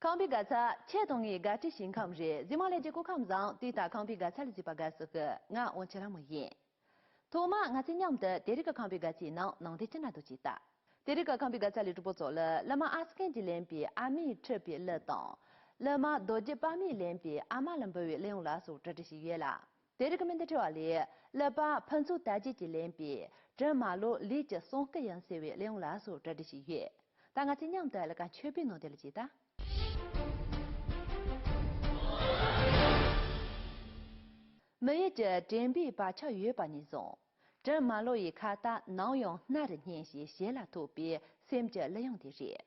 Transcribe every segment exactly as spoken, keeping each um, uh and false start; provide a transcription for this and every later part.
ཁང་པའི་དགའ་ཚལ། ཁྱེད་དང་ངའི་དགའ་སྤྲོའི་ཞིང་ཁམས་རེད། གཟིགས་མོ་ལས་ཀྱི་སྐུ་ཁམས་བཟང་། དུས་ལྟར་ཁང་པའི་དགའ་ཚལ་ལ་གཟིགས་པ་དགའ་བསུ་ཞུ། ང་དབང་ཆེན་ལྷ་མོ་ཡིན། ཐོག་མར་ང་ཚོས་མཉམ་དུ་དེ་རིང་གི་ཁང་པའི་དགའ་ཚལ་ནང་ནང་དེ་ཅི་ན་འདུག་ཅིག་ལྟ། དེ་རིང་གི་ཁང་པའི་དགའ་ཚལ་ལས་གྲོགས་པོ་ཚོ་ལ་བླ་མ་ཨ་སི་ཀན་གྱིས་ལེན་པའི་ཨ་མས་ཁྲིད་པའི་གླུ་དང་། བླ་མ་རྡོ་རྗེ་དཔལ་མོས་ལེན་པའི་ཨ་མ་ལ་འབུལ་བའི་གླུ་དབྱངས་ལ་སོགས་གྲ་སྒྲིག་བྱས་ཡོད་ལ། དེ་རིང་གི་མི་འདི་ཁྲི་བ་ལས་གླུ་པ་ཕུན་ཚོགས་དར་རྒྱས་ཀྱིས་ལེན་པའི་དྲིན་མ་ལོག་ལུས་ཀྱི་གསུང་སྐད་ཡང་ཟེར་བའི་གླུ་དབྱངས་ལ་སོགས་གྲ་སྒྲིག་བྱས་ཡོད། ད་ང་ཚོས་མཉམ་དུ་གླུ་ཁ་མཆོད་པའི་ནང་དེ་ལ་ཅིག་ལྟ། མི་ཡུལ་གྱི་དྲན་པའི་བག་ཆགས་ཡོད་པ་ནས་བཟུང་། དྲིན་མ་ལོག་ཡི་ཁ་བཏགས་ནམ་ཡང་སྣར་སྙན་ཞེས་ཞལ་ལ་ཐོགས་པའི་སེམས་ཀྱི་གླུ་དབྱངས་དེ་རེད།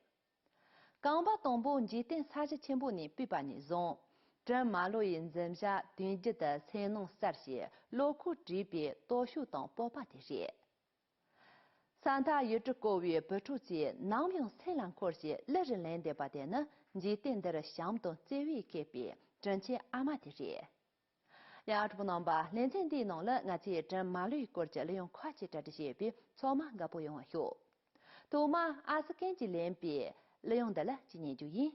རྐང་པ་དང་པོ་འཇིག་རྟེན་ས་གཞི་ཆེན་པོ་ནས་ཕུད་པ་ནས་བཟུང་། དྲིན་མ་ལོག་ཡི་འཛིན་བྱ་དོན་བརྒྱུད་དུ་སེམས་ནང་གསལ་ཞིང་བློ་ཁོག་དྲིས་པའི་སྟོབས་ཤུགས་དང་སྤོབས་པ་དེ་རེད། ས་མཐའ་ཡུལ་གྲུ་བསྐོར་བའི་བུ་ཕྲུག་ཚོས་ནམ་ཡང་སེམས་ལ་འཁོར་ཞིང་གླུ་རུ་ལེན་བསྡད་པ་དེ་ནི་འཇིག་རྟེན་འདིར་བྱམས་དང་བརྩེ་བས་ཁེབས་པའི་དྲིན་ཆེན་ཨ་མ་དེ་རེད། ཡ། གྲོགས་པོ་རྣམ་པ། ལེ་ཚན་འདིའི་ནང་ལ་ང་ཚོས་དྲིན་མ་ལོག་ཡི་སྐོར་གྱི་གླུ་དབྱངས་ཁ་ཤས་གྲ་སྒྲིག་བྱས་པས་ཚང་མ་དགའ་པོ་ཡོང་བ་ཤོག་ཐོག་མར་ཨ་སི་ཀན་གྱིས་ལེན་པའི་གླུ་དབྱངས་འདི་ལ་ཅིག་ཉན་རྒྱུ་ཡིན།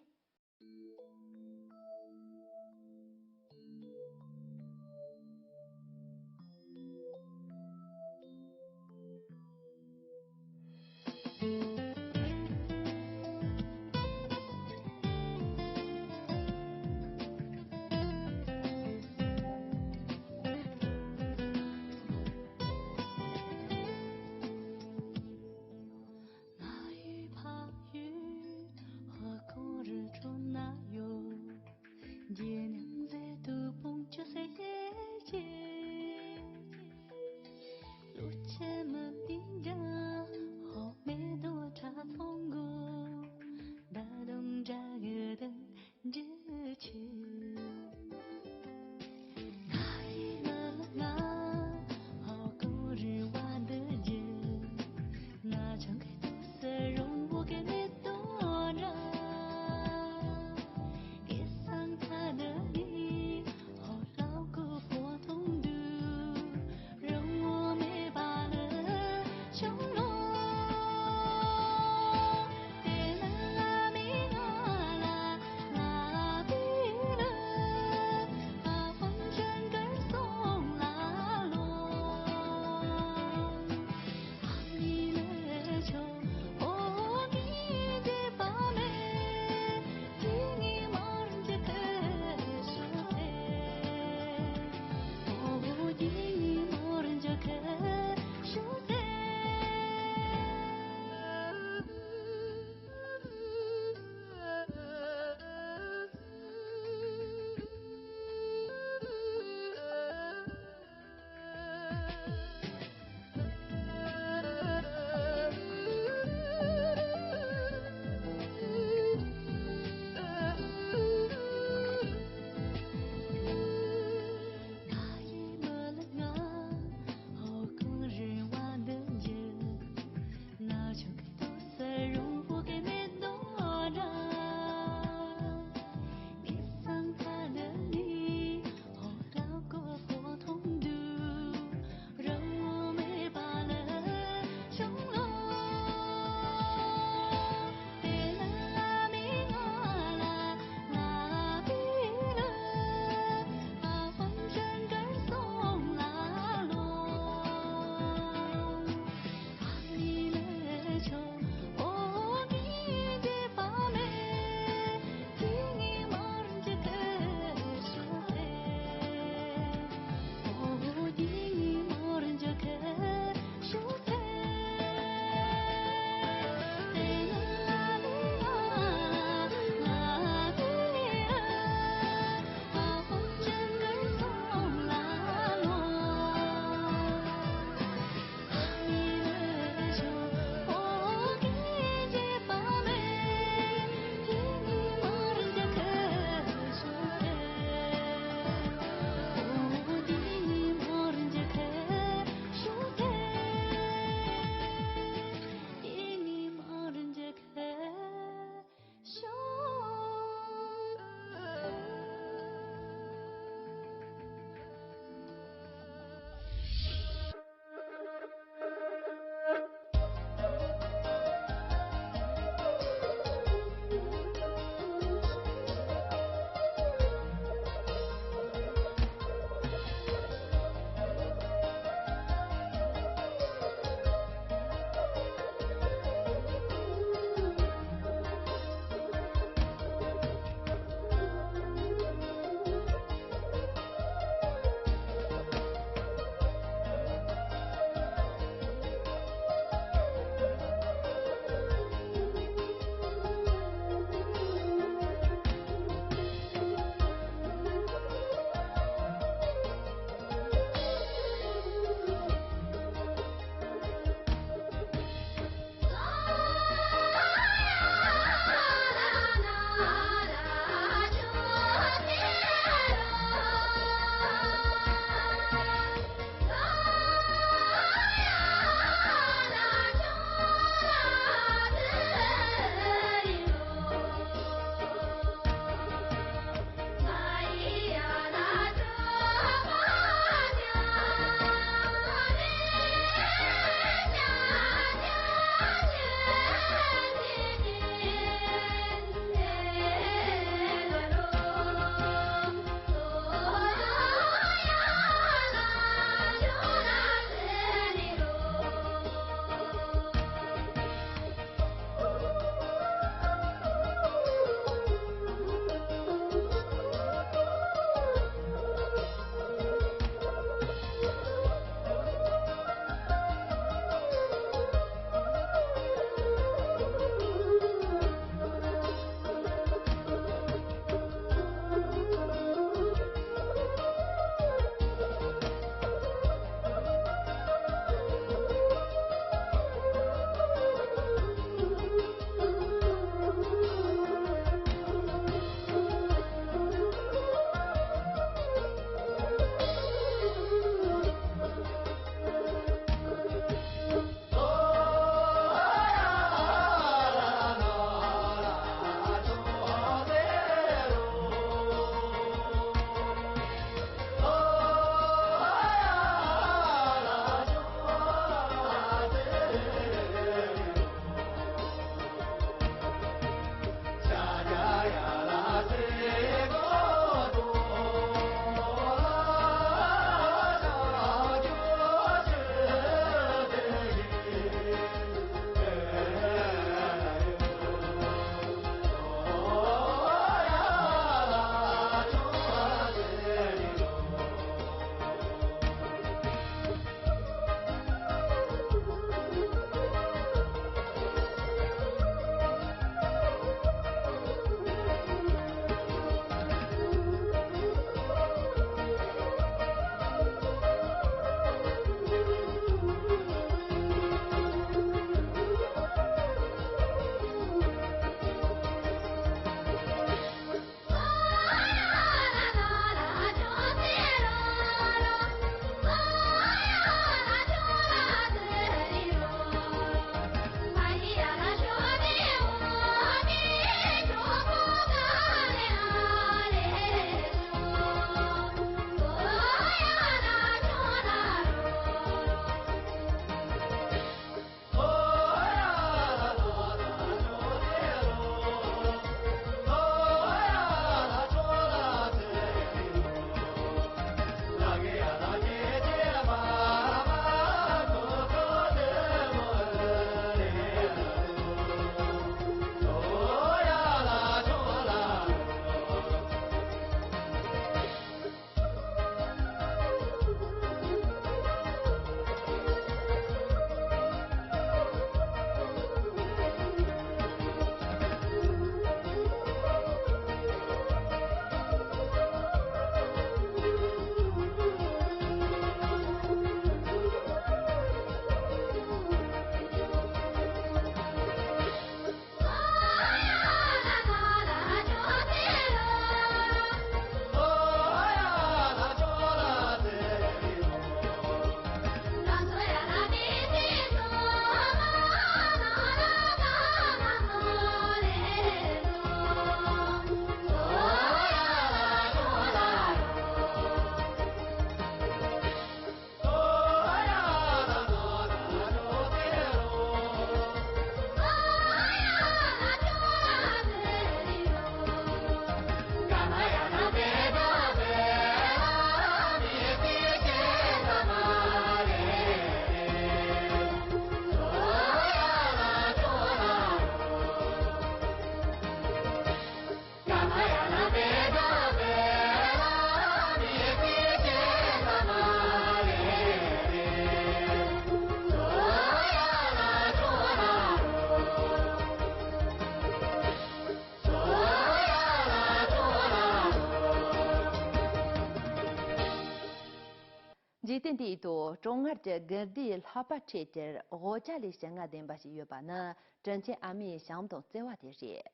འཇིག་རྟེན་འདིའི་ཐོག་གྲང་ངར་གྱི་དགུན་ཟླའི་ལྷགས་པ་འཕྲད་ཕྱིར་དབུ་ཇ་ལས་ཞིམ་མངར་ལྡན་པ་ཞིག་ཡོད་པ་ནི་དྲིན་ཆེན་ཨ་མའི་ཞིང་དང་བརྩེ་བ་དེ་རེད།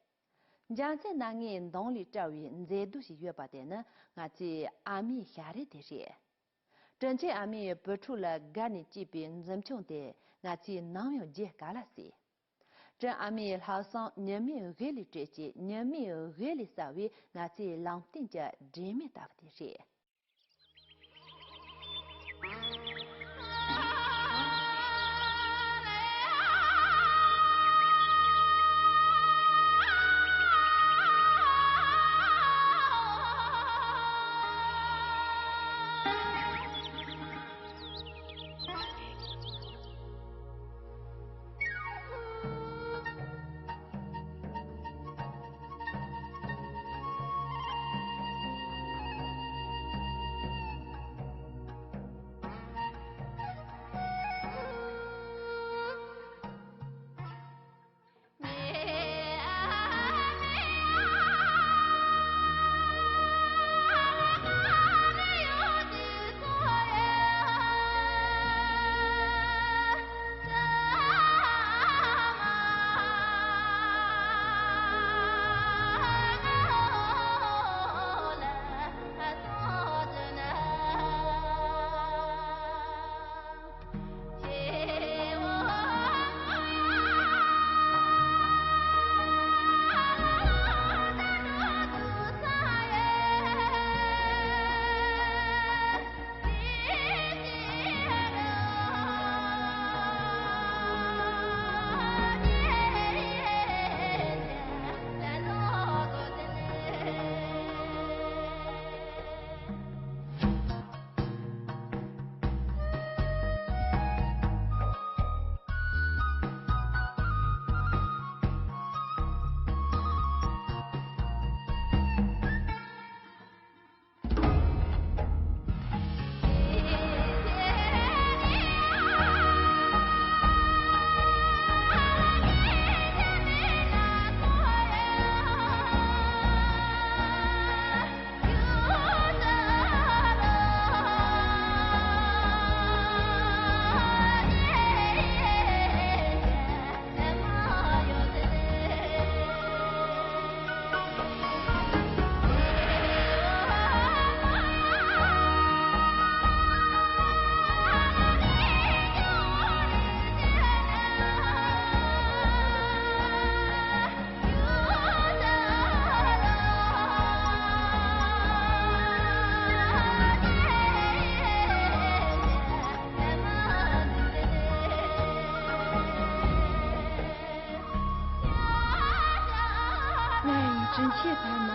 འཇའ་ཚོན་སྣ་ལྔའི་མདངས་ལས་བཀྲ་བའི་མཛེས་སྡུག་ཞིག་ཡོད་པ་དེ་ནི་ང་ཚོའི་ཨ་མའི་ཞལ་རས་དེ་རེད། དྲིན་ཆེན་ཨ་མའི་བུ་ཕྲུག་ལ་དགའ་ནས་སྐྱེས་པའི་འཛུམ་ཆུང་དེ་ང་ཚོས་ནམ་ཡང་བརྗེད་ག་ལ་སྲིད། དྲིན་ཨ་མའི་ལྷག་བསམ་ཉི་མའི་འོད་ལས་སྤྲོས་ཀྱི་ཉི་མའི་འོད་ལས་གསལ་བའི་ང་ཚོའི་ལམ་སྟོན་གྱི་སྒྲོན་མེ་ལྟ་བུ་དེ་རེད། ང་ཡི་དྲིན་ཆེན་ཕ་མ།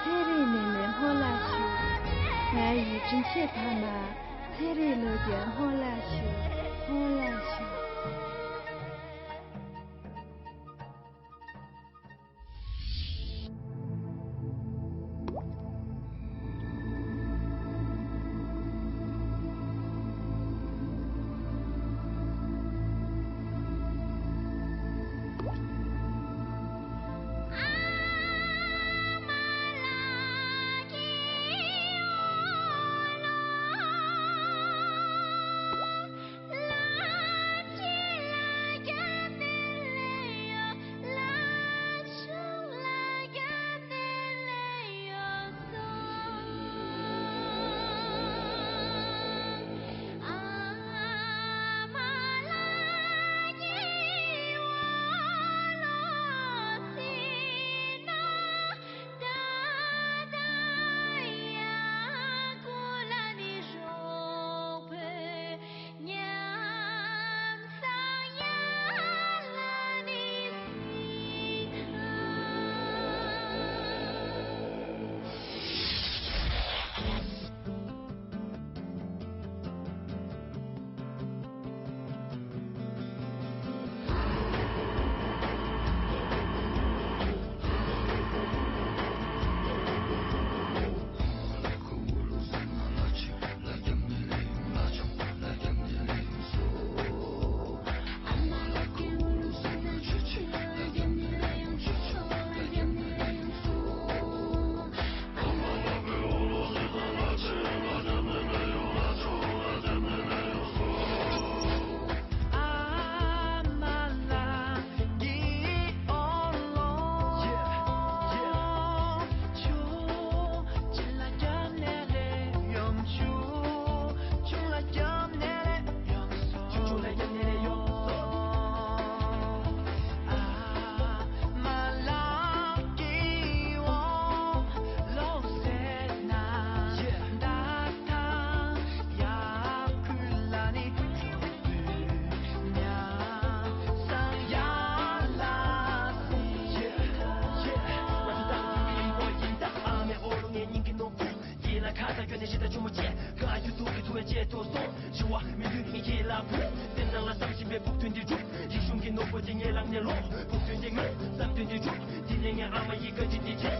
ཚེ་རིང་ནད་མེད་སྨོན་ལམ་ཞུ། ང་ཡི་དྲིན་ཆེན་ཕ་མ། ཚེ་རིང་ལོ་བརྒྱར་སྨོན་ལམ་ཞུ། སྨོན་ལམ་ཞུ། ཐོ་སོ། ཞུ་བ་མི་འདུག་ངས་ཁྱེད་ལ་ཕུལ། སེམས་ནང་ལ་བསམ་བཞིན་པའི་ཕུགས་འདུན་འདི་སྒྲུབ། རིག་གཞུང་གི་ནོར་བུ་ཅིག་ངའི་ལག་ནས་ལོག་ཕུགས་འདུན་འདི་ངའི་བསམ་དོན་འདི་སྒྲུབ། དེ་ནས་ངའི་ཨ་མ་ཡི་བཀའ་དྲིན་འདི་ཆེ།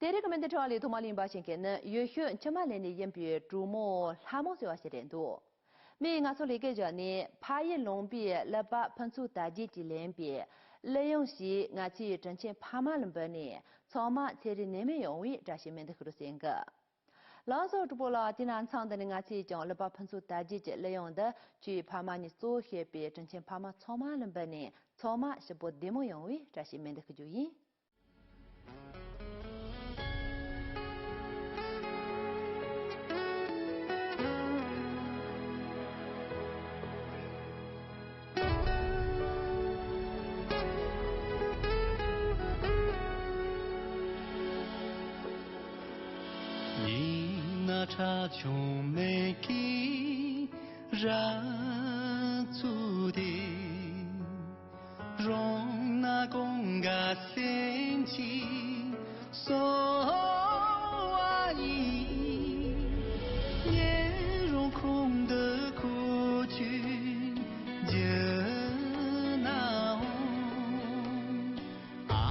དེ་རིང་གི་མི་འདི་ཁྲོད་ལས་ཐོག་མ་ལ་ཡིན་པ་ཞིག་གི་ནི་ཡུལ་ཤུལ་འཆི་མ་ལེན་ནས་ཡིན་པའི་གྲོགས་མོ་ལྷ་མོ་ཟེར་བ་ཞིག་རེད་འདུག་མིས་ང་ཚོ་ལས་ཀའི་བཞག་ནས་ཕ་ཡུལ་ལུང་པའི་ཀླད་པ་ཕུན་ཚོགས་དར་རྒྱས་ཀྱིས་ལེན་པའི་གླུ་དབྱངས་ཤིག་ང་ཚོའི་དྲིན་ཆེན་ཕ་མ་ལ་འབུལ་ནས་ཚང་མ་ཚེ་རིང་ནད་མེད་ཡོང་བའི་བཀྲ་ཤིས་སྨོན་འདུན་ཞུ་རོགས་ཟེར་གི། ལགས་སོ་གྲོགས་པོ་ལགས། དེ་ན་མཚམས་འདི་ནས་ང་ཚོས་ཀྱང་ཀླད་པ་ཕུན་ཚོགས་དར་རྒྱས་ཀྱི་གླུ་དབྱངས་འདི་ཁྱོའི་ཕ་མ་ནས་གཙོ་བོ་བྱས་པའི་དྲིན་ཆེན་ཕ་མ་ཚང་མ་ལ་འབུལ་ནས་ཚང་མ་ཞི་པོ་བདེ་མོ་ཡོང་བའི་བཀྲ་ཤིས་སྨོན་འདུན་ཞུ་རྒྱུ་ཡིན། ཉིན་ན་ཁྲ་ཆུང་མེད་ཀྱི་ར་ཚུ་དེ། རོང་ན་གོང་ག་སེང་ཅི་སོ་བ་ཡིན། ཉེ་རོང་ཁོང་དུ་ཁོ་ཆུ་རྒྱུ་ན་འོང་། ཨ་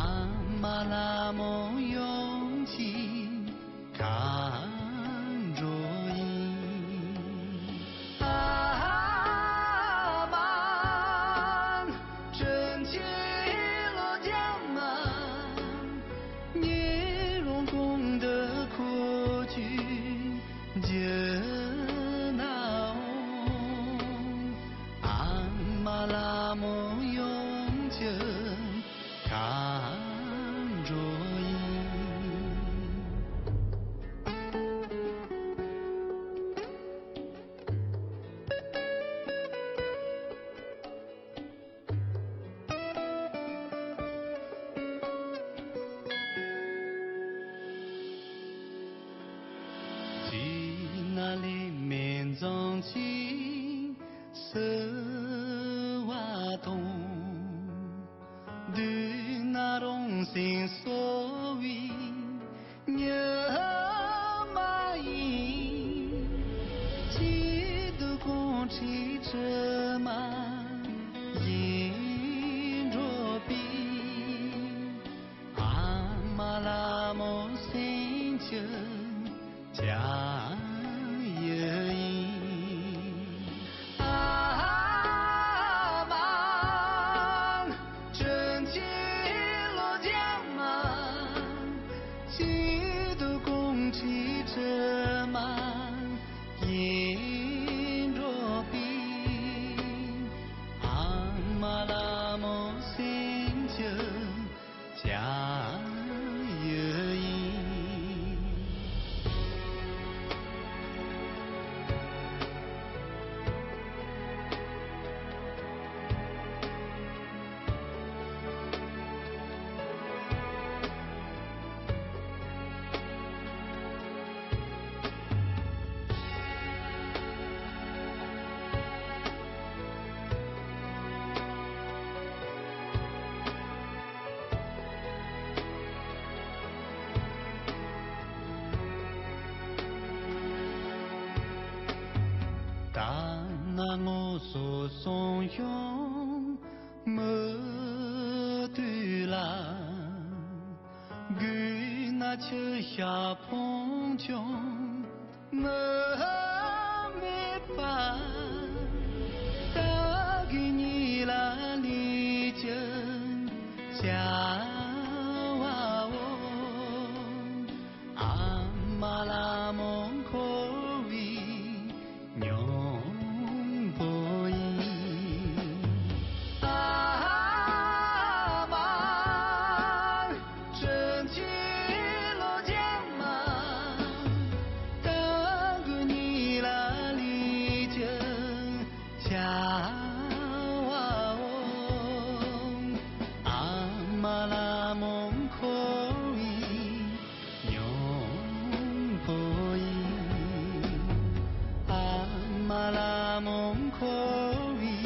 མ་ལ་མོ་ཡོང་ཅི། གང་འགྲོ་ཡིན། ཨ་མ་དྲིན་ཆེན་ལོ་རྒྱ་མ། ཉེ་རོང་གོང་དུ་ཁོ་ཆུ་རྒྱུ་ན་འོང་། ཨ་མ་ལ་མོ་ཡོང་ཅི། གང་འགྲོ་ཡིན། ཅི་ན་ལེ་མེ་འཛང་ཅི་སུ་བ་དང་། དུས་ན་རང་སེམས་གསོ་བའི་ཉི་མ་ཡིན། སྐྱིད་སྡུག་དགོང་ཁྲིད་དྲི་མ་ཡིན་འགྲོ་པའི། ཨ་མ་ལ་མོ་སེམས་ཀྱི་ཅ་ཡི་ཡིན། ཨ་མ་དྲིན་ཆེན་ལོ་རྒྱ་མ། སྐྱིད་སྡུག་དགོང་ཁྲིད་དྲི་མ་ཡིན་འགྲོ་པའི། ཨ་མ་ ན་སྔོ་སོགས་སོང་ཤོང་མུ་མཐུད་ལ། དགུན་ན་ཆུ་ཤ་ཕོན་ཆུང་མུ་མེད་པ། ད་གི་ཉི་ལ་ལི་ཅི་བྱ་བའོ། ཨ་མ་ལ་མོ་འཁོར་བའི་སྙིང་པོ་ཡིན། ཨ་མ་དྲིན་ཆེན་ལོ་རྒྱུན་མ། ད་གི་ཉི་ལ་ལི་ཅི་བྱ་བའོ། ཨ་མ་ལ་མོ་འཁོར་བའི་སྙིང་པོ་ཡིན། ཨ་མ་ལ་མོ་འཁོར་བའི་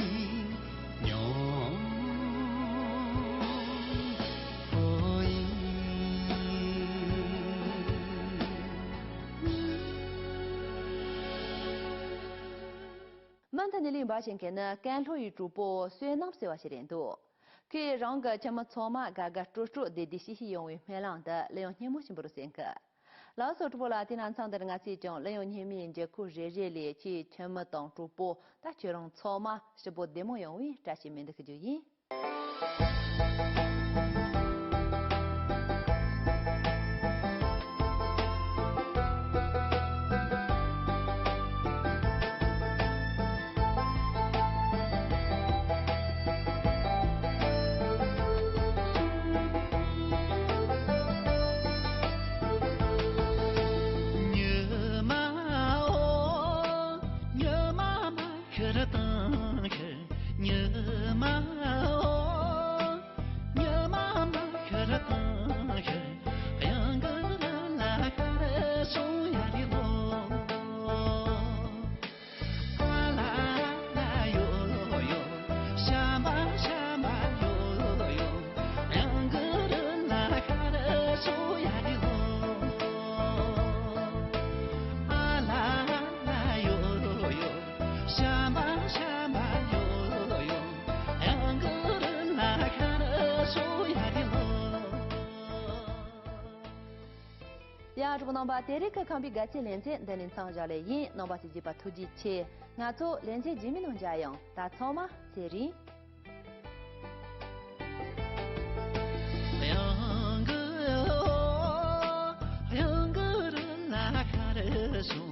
སྙིང་པོ་ཡིན། མུ་མཐུད་ནས་གླེང་བ་བྱེད་མཁན་ནི་ཀན་ལྷོ་ཡི་གྲོགས་པོ་བསོད་ནམས་ཟེར་བ་ཞིག་རེད་འདུག་ཁོས་རང་གི་ཁྱིམ་མི་ཚང་མ་དགའ་དགའ་སྤྲོ་སྤྲོ་བདེ་བདེ་སྐྱིད་སྐྱིད་ཡོང་བའི་སྨོན་ལམ་འདི་གླེང་སྙན་མོ་ཞིག་འབུལ་རོགས་ཟེར་གི། ལགས་སོ་གྲོགས་པོ་ལགས། དེ་ན་མཚམས་འདིར་ང་ཚོས་ཀྱང་གླེང་སྙན་མོའི་འགྱུར་ཁུག་རེ་རེ་ལས་ཁྱེད་ཁྱིམ་མི་དང་གྲོགས་པོ་ད་ཁྱོད་རང་ཚང་མ་སྐྱིད་པོ་བདེ་མོ་ཡོང་བའི་བཀྲ་ཤིས་སྨོན་འདུན་ཞུ་རྒྱུ་ཡིན། ཉི་མ་འོ། ཉི་མ་མ་ཤར་དང་ཤར། ཉི་མ་འོ། ཉི་མ་མ་ཤར་དང་ཤར། གཡང་གི་རི་ལ་ཤར་སོང་ཡ་རེད་ལོ། ཨ་ལ་ལ་ཡོ་ཡོ། ཤ་མ་ཤ་མ་ཡོ་ཡོ། གཡང་གི་རི་ལ་ཤར་སོང་ཡ་རེད་ལོ། ཨ་ལ་ལ་ཡོ་ཡོ། ཤ་མ་ཤ་མ་ཡོ་ཡོ། གཡང་གི་རི་ལ་ཤར་སོང་ཡ་རེད་ལོ། ཡ་གྲོགས་པོ་རྣམ་པ། དེ་རིང་གི་ཁམས་པའི་དགའ་སྐྱིད་ལེ་ཚན་འདི་ནས་མཚམས་བཞག་ལེ་ཡིན། རྣམ་པ་ཚོས་གཟིགས་པར་ཐུགས་རྗེ་ཆེ། ང་ཚོ་ལེ་ཚན་རྗེས་མའི་ནང་མཇལ་ཡོང་། ད་ཚང་མ་ཚེ་རིང་། གཡང་གི་འོ། གཡང་གི་རི་ལ་ཤར་སོང་།